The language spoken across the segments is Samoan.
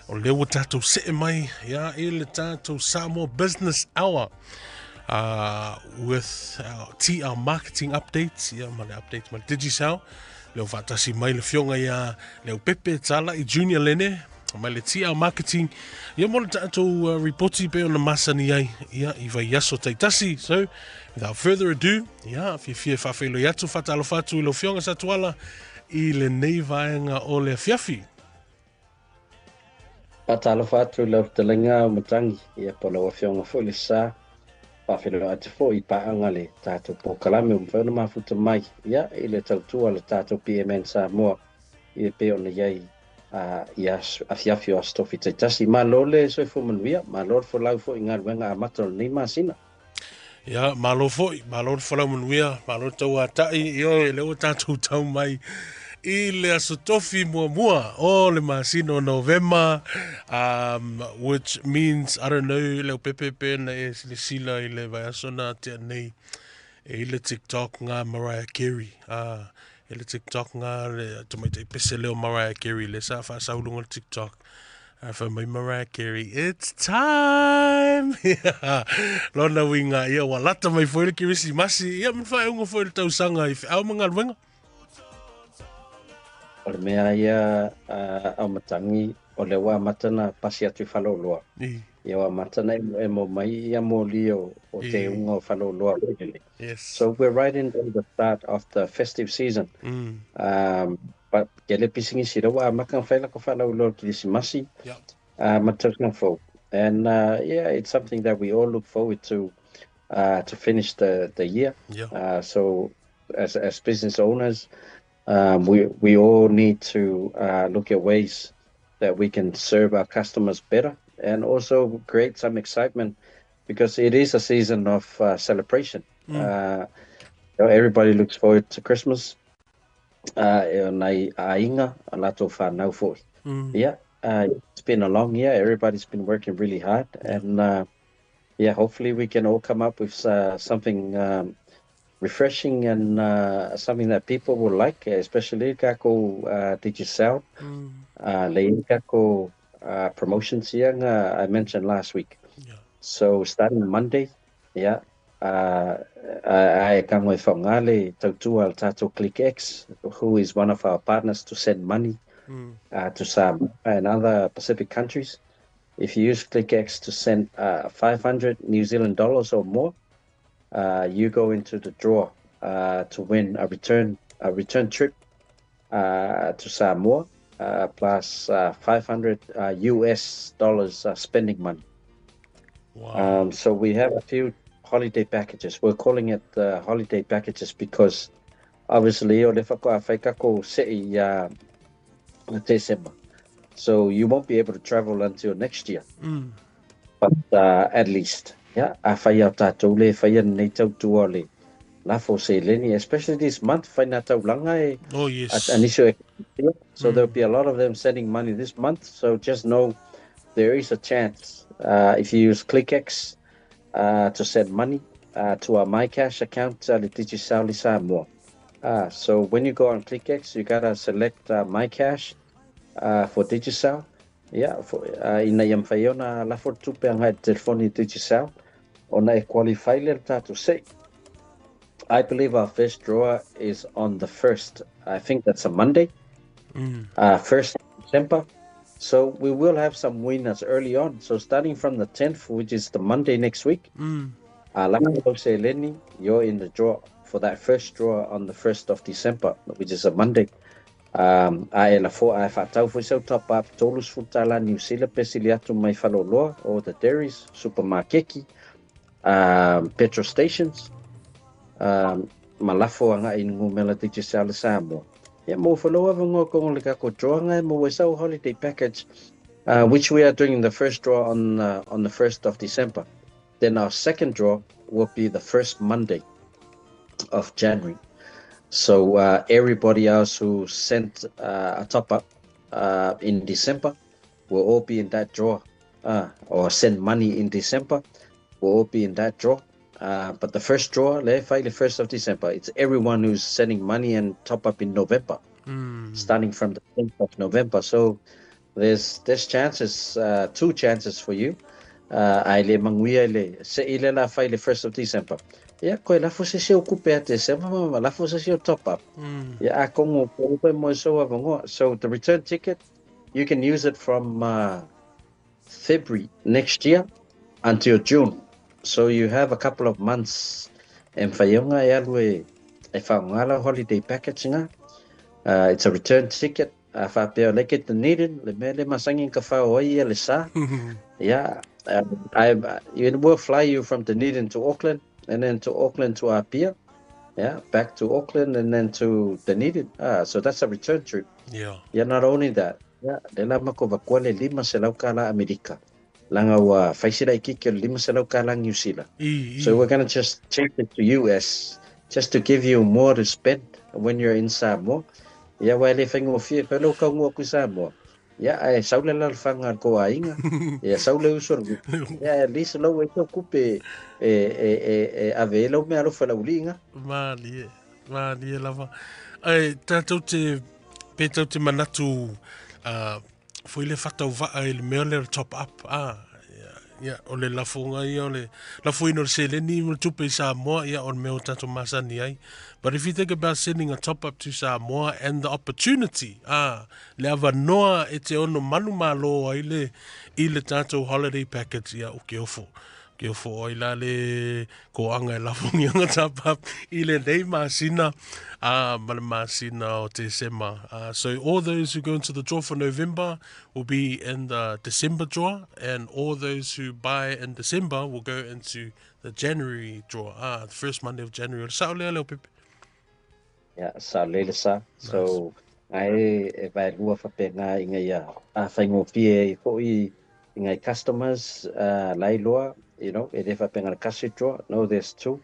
O lea ua tatou see mai ia i le tatou Samoa Business Hour with our TR Marketing Updates, ia ma le update ma le Digicel. Lea ua faatasi mai le afioga ia Leaupepe Talai Junior Lene mai le TR Marketing ia mo le tatou ripoti pe ona masani ai ia i vaiaso taitasi. So, without further ado, ia fiafia e faafeiloi atu, faatalofa atu i lau afioga Satuala i lenei vaega o le afiafi. Faatalofa atu i lau fetalaiga Auimatagi, ia po o lau afioga foi Lesa. Faafeiloai atu foi i paaga le tatou polokalame ua mafai ona mafuta mai ia i le tautua a le tatou PMN Samoa ia pei ona i ai i afiafi o Aso Tofi taitasi. Malo le soifua manuia, malo le folau foi i galuega amata o lenei masina. Ia, malo foi, malo le folau manuia, malo le tauatai, ioe, lea ua tatou tau mai i le aso tofi muamua o le masina o Novema, which means, I don't know, Leaupepe pe na e silasila i le vaiaso na tea nei, e i le TikTok ngā Mariah Carey, e le TikTok ngā le tamaitai pese leo Mariah Carey, le sa whaasaulunga le TikTok. A fai mai Mariah Carey, it's time! Lona uiga, ia ua lata mai foi le Kerisimasi, ia ma le faaiuga foi o le tausaga i feau ma galuega. O le mea ia a Auimatagi, o lea ua amata ona pasi atu i Faleoloa. Ia ua amata ona emoemo mai ia moli o teuga o Faleoloa foi lele. So we're right in the start of the festive season. But tele pisinisi lea ua amata ona fai latou faalauiloa o le Kerisimasi ma le tausaga fou. And yeah, it's something that we all look forward to to finish the year. So as business owners, we all need to look at ways that we can serve our customers better and also create some excitement because it is a season of celebration. Everybody looks forward to Christmas. E o nai aiga, a latou whanau foi. Yeah, it's been a long year. Everybody's been working really hard and yeah, hopefully we can all come up with something refreshing and something that people will like, especially kako Digicel. Le kako promotions ia nga I mentioned last week. So starting Monday, yeah, ai kango e whaonga le tautua al tātou ClickX, who is one of our partners to send money to Samoa and other Pacific countries. If you use ClickX to send 500 New Zealand dollars or more, you go into the draw to win a return trip to Samoa plus 500 US dollars spending money. So we have a few holiday packages. We're calling it the holiday packages because obviously o le whakoa whaikako se i December. So you won't be able to travel until next year. But at least, yeah, a whai au tātou le whai nei tautua le lafo seleni, especially this month, whai nā taulanga e anisio e. So there'll be a lot of them sending money this month. So just know there is a chance if you use ClickX to send money to our MyCash account, le Digicel i Samoa. So when you go on ClickX, you gotta select MyCash for Digicel. Yeah, for, ina ia mawhai ona lafo le tupe anga i te telefoni Digicel, ona e qualify le tātou sei. I believe our first draw is on the 1st. I think that's a Monday. 1st December. So we will have some winners early on. So starting from the 10th, which is the Monday next week, laka seleni, you're in the draw for that first draw on the 1st of December, which is a Monday. A e la fo a e whaatau fo sau top up tolus futala New Zealand pe sili atu mai Faleoloa or the dairies, supermarketi, petrol stations, ma lafo anga i ngumela Digicel Samoa. Yeah, mo whaloa vangoa kongo le kako draw ngai mo wesau holiday package, which we are doing the first draw on the 1st of December. Then our second draw will be the first Monday of January. So everybody else who sent a top up in December will all be in that draw, or send money in December will all be in that draw. But the first draw, le fai le 1st of December, it's everyone who's sending money and top up in November, starting from the 10th of November. So There's chances, two chances for you. Ae le manuia i le se'i lea o le a fai i le 1st of December. Ia, koe lafo se isi o kupe a December ma lafo se isi o top up. Ia, atonu o koe mo so avanoa. So the return ticket, you can use it from February next year until June. So you have a couple of months e mawhai ona e alu e whaonga lau holiday package ngā. It's a return ticket. A whapea le ke Dunedin, le mea le masangi ka whao ai ia le sa. Yeah, it will fly you from Dunedin to Auckland and then to Auckland to Apia. Yeah, back to Auckland and then to Dunedin. So that's a return trip. Yeah, not only that. Yeah, le la mako vakua le $500 Amerika. Langa ua faisila i kiki o le $500 New Zealand. So we're going to just change it to US just to give you more to spend when you're in Samoa. Ia wa le whaingo fia pe lo kaunga ku Samoa. Ia ai saule la whanga ko ainga. Ia saule uso. Ia at least lo e kupe e ave lo me alo fala ulinga. Malie, malie lava. Ai, tātou te, pe tau te manatu, foi le whatau vaa i le mea le top up, ia, o le lafonga ia, o le lafoina o le seleni mo le tupe i Samoa, ia, o le mea o tātou masani ai. But if you think about sending a top up to Samoa and the opportunity, le avanoa e te ono manu malo ai le, i le tātou holiday package, ia, o ke ofo. Ke ofo ai la le ko anga e lafongi anga top up i le nei masina, ma le masina o Tesema. So all those who go into the draw for November will be in the December draw, and all those who buy in December will go into the January draw, the first Monday of January. O le sao lea leo Pepe. Yeah, sa lele sa. So ai e vai lua whapenga i ngai a whaingo pie i fo i ngai customers lai loa, e le whapenga le kasi draw. No, there's two.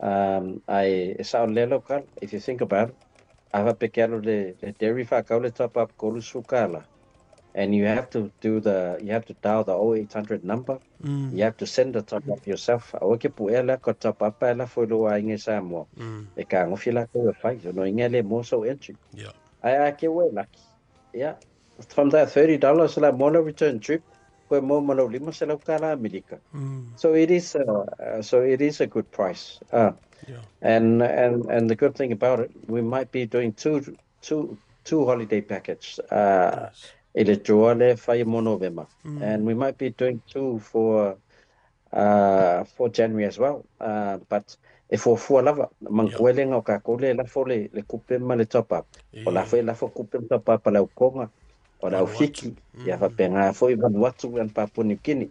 Ai e sao lelo kal, if you think about it, a whape ke alo le dairy whakau le top up kolu sukala. And you have to dial the 0800 number. You have to send the top up yourself. Aua ke pu ea la ko top up la fo lo ai ngai Samoa. E ka ngofi la ko e fai. No inga le mo so entry. Ai a ke we lucky. Yeah. From that $30 la mo return trip ko mo mo lima se la kala Amerika. So it is a good price. And the good thing about it, we might be doing two holiday package. I le draw le whai mo November. And we might be doing two for January as well. But e fua lava, mankuele ngau ka kole la fo le kupe ma le top up. O la fo la fo kupe ma top up la ukonga. O la ufiki. Ia whapenga fo i Vanuatu and Papua New Guinea.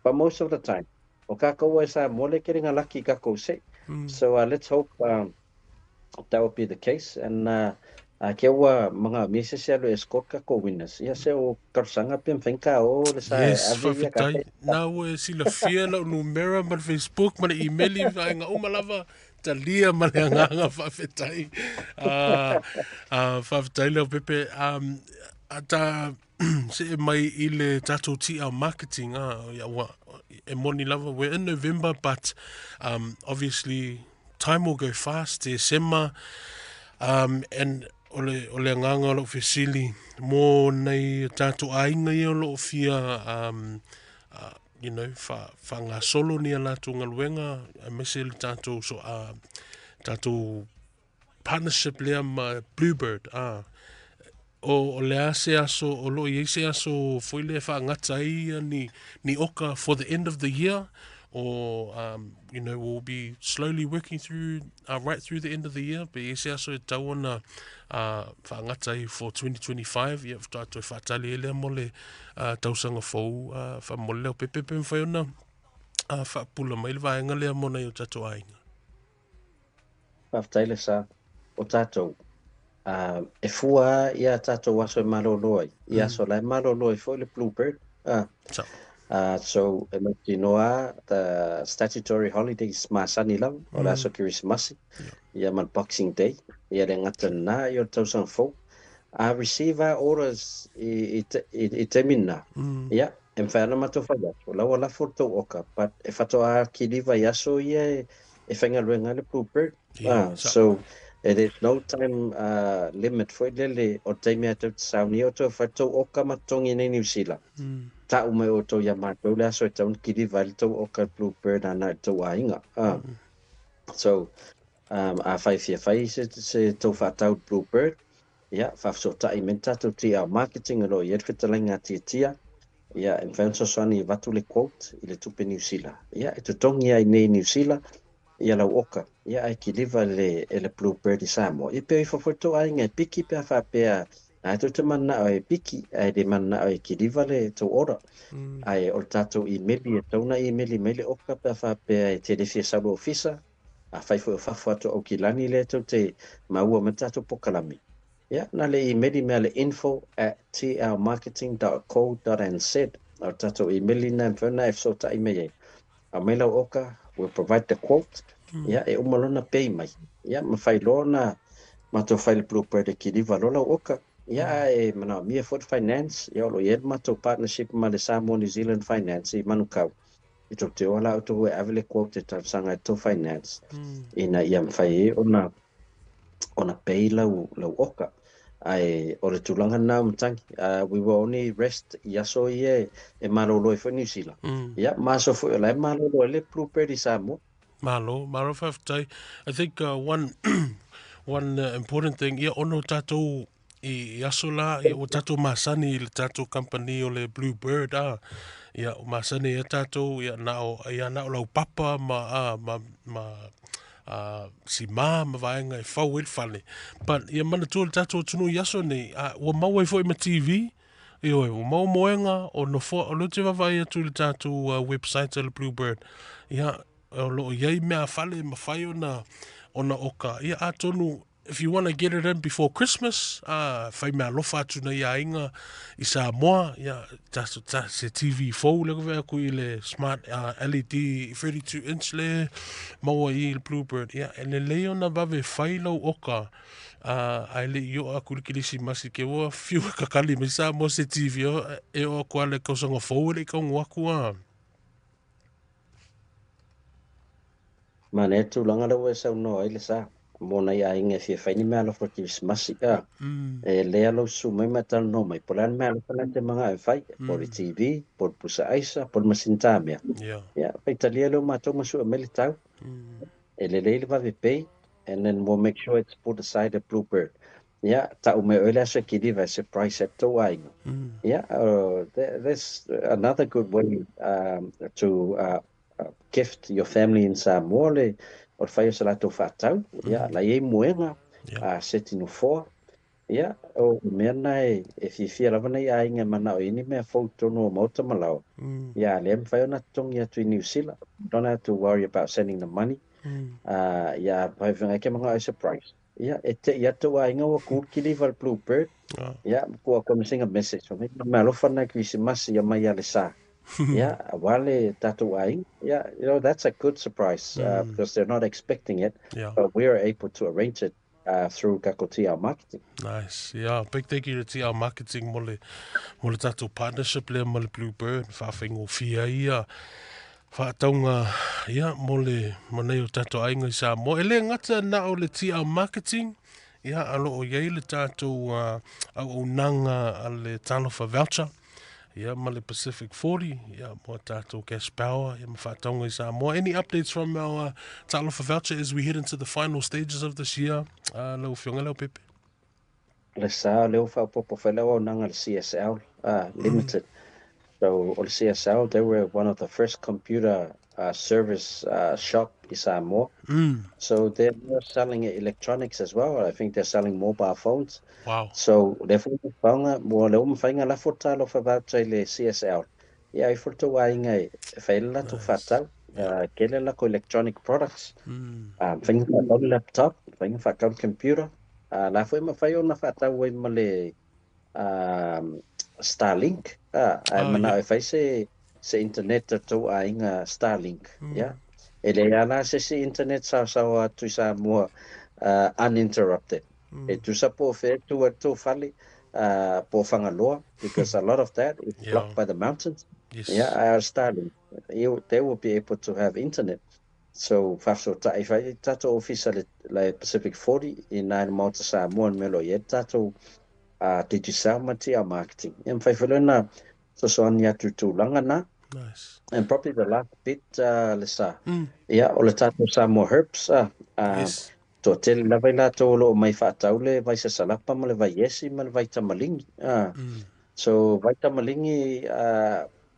But most of the time, o kākou e sa mole kere ngā laki kākou se. So let's hope that will be the case. And ke ua mga mese se alo escort ka ko winners. Ia se o karsanga pe mwhenka o le sa Yes, ave ia ka whawhetai. Nā ua e sila fia lau numera ma le Facebook ma le email i vaenga uma lava talia ma le anganga whawhetai. Whawhetai leo Pepe. A ta se e mai i le tātou TL marketing, ia, ua, e moni lava. We're in November, but obviously time will go fast. Te sema, and o le anganga o lau fesili mo nei tātou ainga ia o loo fia wha solo ni a lātou ngaluenga, a mese le tātou so, tātou partnership lea ma Bluebird. O le a se aso, o lo i se aso foi le whaangata ai ni oka for the end of the year, or we'll be slowly working through right through the end of the year, pe i se aso e tau ona whaangata ai for 2025, ia tātou whaatali e lea mo le tausanga fou, wha mo leo pepepe mwhai ona whaapula mai le vaenga lea mo nei o tātou ainga. Whawhetai le sa o tātou. E fua ia tātou aso e malolo ai. I aso lai malolo ai fo le Bluebird. So, So e mautinoa the statutory holidays masani lava o le aso Christmas ia ma le Boxing Day ia le gata lena ia o le tausaga fou. A receive our orders i taimi lena. Ia, e mafai ana matou fai atu, o la ua lafo le tou oka, but e faatoa kiliva i aso ia e faigaluega ai le Bluebird. Ia, So There's no time limit foi lele o le taimi a tou te saunia outou e fai le tou oka ma totogi i nei Niu Sila. Ta'u mai outou iā matou le aso e tatau ona kiliva ai le tou oka le Bluebird ana i le tou aiga. So, afai e fia fai se tou faatau i le Bluebird, ia, faafesootai mai le tatou TR Marketing o lo o i ai le fetalaiga a Tiatia, ia, e mafai ona fesoasoani e avatu le quote i le tupe Niu Sila. Ia, e totogi lava i nei Niu Sila ia lau oka, ia, ae kiliva e le Bluebird i Samoa. Ia, pe o ifo foi le tou aiga e piki pe a faapea a tou te mananao e piki ae le mananao e kiliva le tou order. Ae o le tatou imeli e tatau ona imeli mai le oka pe a faapea e te le fia sau i le ofisa, afai foi o fafo atu o Aukilani lea tou te maua mai le tatou pokalami. Ia, na le imeli mea le info@tlmarketing.co.nz. O le tatou imeli lena e mafai ona e fesootai mai ai. Aumai lau oka, we'll provide the quote. Ia, e uma loa ona pay mai. Ia, ma fai loa ona matou fai le Bluebird e kiliva loa lau oka. Ia, ae manaomia foi le finance. Ia, o lo o i ai le matou partnership ma le Samoa New Zealand Finance i Manukau. E tou te o la outou e ave le quote e talosaga e tou finance ina ia mafai ai ona pay lau oka. Ae o le tulaga lena o matagi. We will only rest i aso ia e malolo ai foi Niu Sila. Ia, ma aso foi o la e malolo ai le Bluebird i Samoa. Malo, malo faafetai. I think one important thing, ia ona o tatou i aso la, ia ua tatou masani i le tatou company o le Blue Bird, a. Ia, ua masani ai tatou, ia, na o laupapa ma, a, ma simā ma vaega e fau ai le fale. But, ia manatua le tatou atunuu i aso nei, a, ua maua ai foi ma TV, ioe, ua maua moega, o nofoa, o lea ou te vaavaai atu i le tatou website a le Blue Bird, ia, o lo o i ai mea fale e mafai ona oka. Ia, atonu, if you wanna get it in before Christmas, fai mea alofa atu nei aiga i Samoa, ia, ta, se TV fou le vaai atu i le smart LED 32 inch le maua i le Bluebird. Ia, e lelei ona vave fai lau oka, ae le i oo atu i le Kerisimasi ke ua fiu e kakali mai Samoa se TV e oo atu lava i le tausaga fou e le i taunuu atu a. Manaia le tulaga lea ua e saunoa ai le sa mo nai aiga e fia fai ni meaalofa Kerisimasi. E lea lou susu mai ma e talanoa mai, po o le a le meaalofa lena e te manao e fai, po o le TV, po o le pusa aisa, po o le masini tamea. Ia, faitalia lea o matou ma sue mai le tau. E lelei le vave pay, and then we'll make sure it's put aside at Bluebird. Ia, ta'u mai oe le aso e kiliva e surprise atu tou aiga. Ia, that's another good way to gift your family in Samoa le o le fai o se latou faatau. Ia, la i ai moega, seti nofoa. Ia, o mea na e fiafia lava nei aiga e manao i ni mea fou i totonu o maota ma laoa. Ia, lea e mafai ona totogi atu i Niu Sila. You don't have to worry about sending the money. Ia, fai ke manao e surprise. Ia, e te i atu aiga ua ku kiliva le Bluebird. Ia, kua kua singa message. O mea alofa na Kerisimasi ia mai a le sa. Ia, aua le tatou aiga. Yeah, that's a good surprise because they're not expecting it. But we are able to arrange it through Kako TR Marketing. Nice. Yeah, big thank you to TR Marketing mo le tatou partnership lea ma le Bluebird. Faafaigofie ai ia faatauga ia mo le mo nei o tatou aiga i Samoa. E le gata na o le TR Marketing, ia a lo o i ai le tatou auaunaga a le Talofa Voucher, ia ma le Pacific 40, ia mo tatou cash power, ia ma faatauga i Samoa. Any updates from our Talofa Voucher as we head into the final stages of this year? Lau Afioga Leaupepe. Le sa o lea ua faaopoopo foi le auaunaga le CSL Limited. So, o le CSL, they were one of the first computer service shop i Samoa. So they're now selling electronics as well. I think they're selling mobile phones. So, lea foi faunga, mo lea ua mafai ona lafo le Talofa Voucher i le CSL. Ia, ai foi le tou aiga e fai ai le latou faatau. Tele latou electronic products. Mafai ona faatau le laptop, mafai ona faatau le computer. La foi e mafai ona faatau ai ma le Starlink. Ae manao e fai se internet a tou aiga Starlink. Yeah. E le ala se isi internet saosaoa atu i Samoa uninterrupted. E tusa po o fea tu a tou fale po o Fagaloa, because a lot of that is blocked by the mountains. Yeah, our Starlink, they will be able to have internet. So faafesootai fai le tatou ofisa le, le Pacific 40 i nā i le Maota Samoa i le mea o lo o i ai le tatou Digicel ma TR Marketing. Ia mafai foi lea ona fesoasoani atu i tulaga na. Nice. And probably the last bit, le sa. Ia, o le tatou Samoa Herbs, Yes. toatele lava i latou o lo o mai faatau le vai sasalapa ma le vai esi ma le vai tamaligi. So vai tamaligi,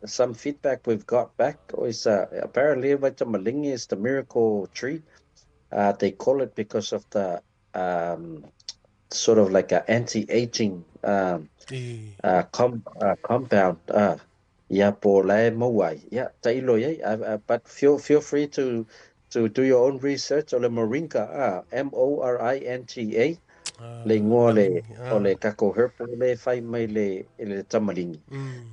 some feedback we've got back is apparently vai tamaligi is the miracle tree. They call it because of the sort of like a anti-aging compound. Ia po o la e maua ai. Ia, tailo i ai. But feel free to do your own research o le moringa, M-O-R-I-N-G-A, le igoa o le, o le takou herb lea e fai mai le, i le tamaligi.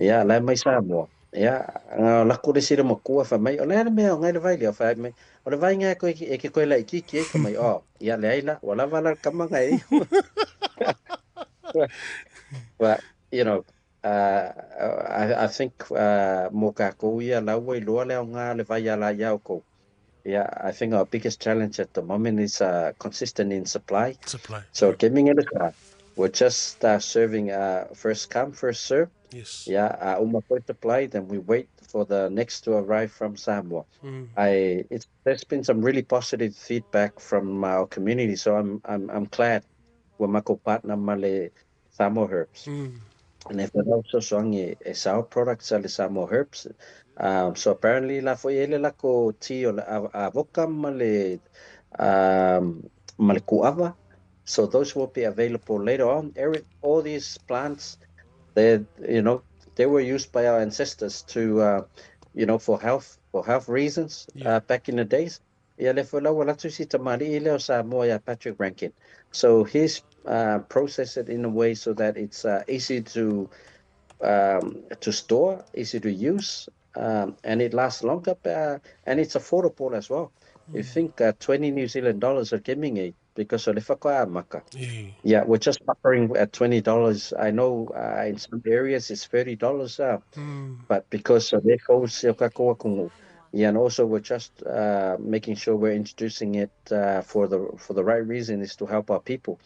Ia, la e mai Samoa. Ia, na lako le isi le matua fai mai, o le a le mea o ngai le vai lea? Fai mai, o le vai ngai koe e ke koe laitiiti ai. Fai mai, oh, ia leai la, ua lava la le tama ngai e iu. But, you know, I think mo kākou ia la ua iloa le aoga o le vai ala iā outou. Yeah, I think our biggest challenge at the moment is consistent in supply. Supply. So kemi ngai le sa, we're just serving first come, first serve. Yes. Yeah, uma foi supply, then we wait for the next to arrive from Samoa. I it's there's been some really positive feedback from our community, so I'm glad ua makou partner ma le Samoa Herbs. And if they fesoasoani e sao products a le Samoa Herbs. So apparently la foi e le lako tea o le avoka ma le kuava. So those will be available later on. All these plants, they you know they were used by our ancestors to for health reasons back in the days. Ia le foi la ua alu atu si tamalii lea o Samoa ia Patrick Rankin. So he's processed it in a way so that it's easy to store, easy to use, and it lasts longer, and it's affordable as well. You think 20 New Zealand dollars are giving it because o le whakaea maka. Yeah, we're just offering at $20. I know in some areas it's $30, but because of their yeah, and also we're just making sure we're introducing it for the right reason, is to help our people.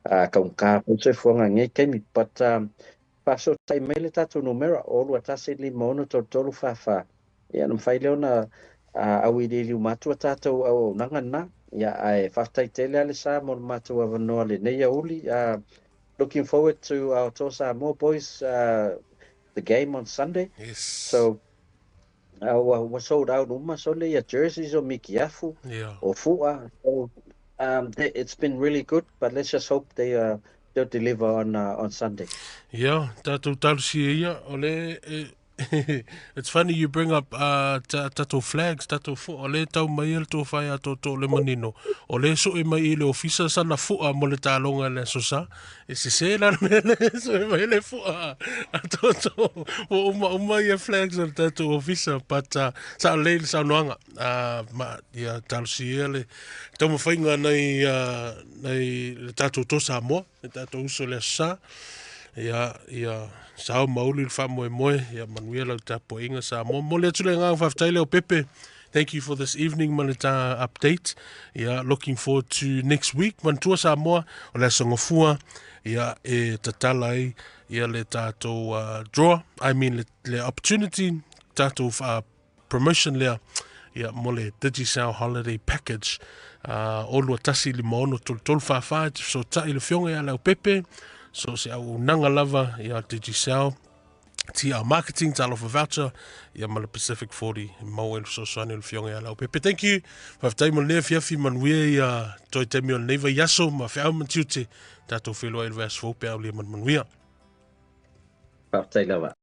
Ka ka soifuaga nei taimi, but faafesootai mai le tatou numera o 21563344. Ia na mafai lea ona auiliili uma atu a tatou auaunaga lena. Ia ae faafetai tele lava le sa mo le matou avanoa lenei aoauli. Looking forward to our Toa Samoa boys, the game on Sunday. So ua sold out uma sole ia jerseys o Miki Afu, o Fua. So it's been really good, but let's just hope they'll deliver on Sunday. Yeah, tatou talosia ia, o le it's funny you bring up tatou flags, tatou fua, o le tau mai e le tofa ia toto le manino. O le soe mai i le ofisa sana fua mo le taloga le aso sa. E sese la le mea le soe mai le fua a toto. Ua uma uma ia flags o le tatou ofisa, but sa o lei le saunoaga. Ma, ia talosia ia le taumafaiga nai, nai le tatou Toa Samoa, le tatou uso le aso sa. Ia, ia sao ma uli le faamoemoe, ia manuia lau tapuaiga Samoa. Momoli atu le agaga faafetai Leaupepe. Thank you for this evening ma le ta update. Ia, looking forward to next week. Manatua Samoa, o le aso Gafua, ia, e tatala ai ia le tatou draw, I mean le opportunity, tatou promotion lea, ia, mo le Digicel Holiday Package. O 21563344 e te fesootai le Afioga ia Leaupepe, so se auaunaga lava, ia Digicel, TR Marketing, Talofa Voucher, ia ma le Pacific 40, maua i le fesoasoani o le Afioga ia Leaupepe. Thank you. Faafetai mo lenei afiafi, manuia ia toe taimi o lenei vaiaso ma feau ma tiute. Tatou feiloai i le vaiaso fou pe a aulia manumanuia. Faafetai lava.